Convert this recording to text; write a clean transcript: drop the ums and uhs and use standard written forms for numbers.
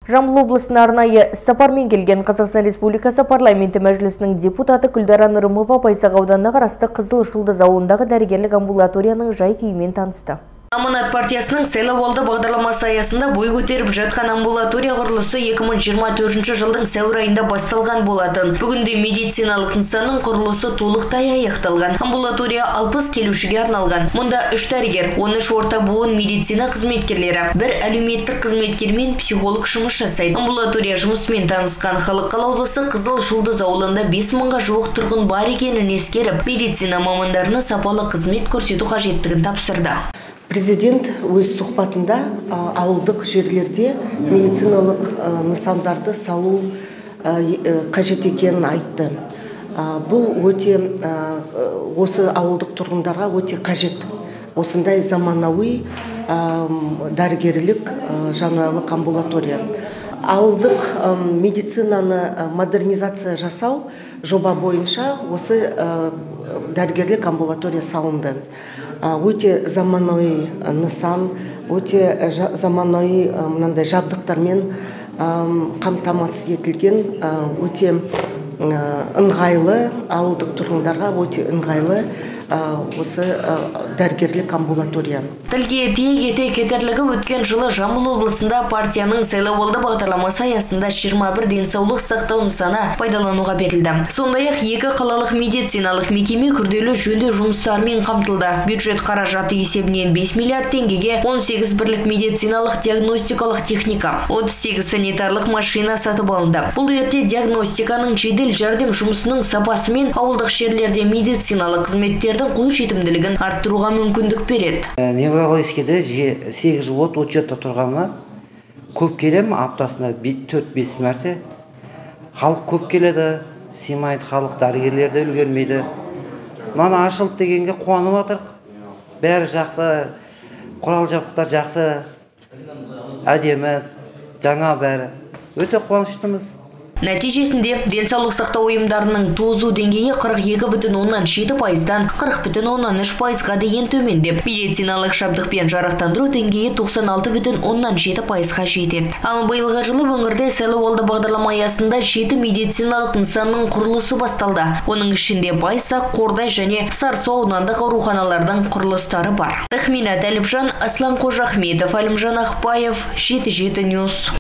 Жамбыл облысына арнайы іссапармен келген Қазақстан Республикасы парламенті мәжілісінің депутаты Күлдара Нұрымова Байзақ ауданына қарасты Қызыл Жұлдыз ауылындағы дәрігерлік амбулаторияның жай-күйімен танысты. Аманат партиясының сайлауалды бағдарламасы аясында бой көтеріп жатқан амбулатория құрылысы 2024 жылдың сәуір айында басталған болатын. Бүгінде медициналық нысанның құрылысы толықтай аяқталған. Амбулатория 60 келушіге арналған. Мұнда 3 дәрігер, 13 орта буын медицина қызметкерлері, бір әлеуметтік қызметкер мен психолог жұмыс жасайды. Амбулатория жұмысымен танысқан халық қалаулысы Қызыл Жұлдыз ауылында 5 мыңға жуық тұрғын бар екенін ескеріп, медицина мамандарына сапалы қызмет көрсету қажеттігін тапсырды. Президент өз сұхбатында ауылдық жерлерде медициналық нысандарды салу қажет екенін айтты. Бұл өте осы ауылдық тұрғындарға өте қажет. Осындай заманауи дәрігерлік жанұялық амбулатория. Ауылдық медицинаны модернизация жасау жоба бойынша осы дәрігерлік амбулатория салынды. Өте заманауи нысан, өте заманауи мынандай жабдықтармен қамтамасыз етілген, өте ыңғайлы, ауылдық тұрғындарға өте ыңғайлы осы дәрігерлік амбулатория. Тілге тиек ете кетерлігі, өткен жылы Жамбыл облысында партияның сайлауалды бағдарламасы аясында 21 денсаулық сақтау нысаны пайдалануға берілді. Сондай-ақ екі қалалық медициналық мекеме күрделі жөндеу жұмыстарымен қамтылды. Бюджет қаражаты есебінен 5 миллиард теңгеге 18 бірлік медициналық диагностикалық техника, 38 санитарлық машина сатып алынды. Бұл ерте диагностиканың, жедел жәрдем жұмысының сапасы мен ауылдық жерлерде медициналық қызметтердің қолжетімділігін арттыруға мүмкіндік береді. Неврологическийде 8 жыл болды учетта тұрғаныма, көп келемін, аптасына 4-5 мәрте. Халық көп келеді, сыймайды халық, дәрігерлер де үлгермейді. Мына ашылды дегенге қуанып жатырық. Бәрі жақсы, құрал жабдықтар жақсы, әдемі, жаңа бәрі. Өте қуаныштымыз. Нәтижесінде денсаулық сақтау ұйымдарының тозу деңгейі 42,7%-дан 40,3%-ға дейін төмендеп, медициналық жабдықпен жарақтандыру деңгейі 96,7%-ға жетеді. Ал биылғы жылы өңірде сайлауалды бағдарлама аясында 7 медициналық нысанның құрылысы басталды. Оның ішінде Байсақ, Қордай және Сарысу аудандық ауруханалардың құрылыстары бар. Тахмина Тәліпжан, Аслан Қожахметов, Әлімжан Ақпаев, 77 News.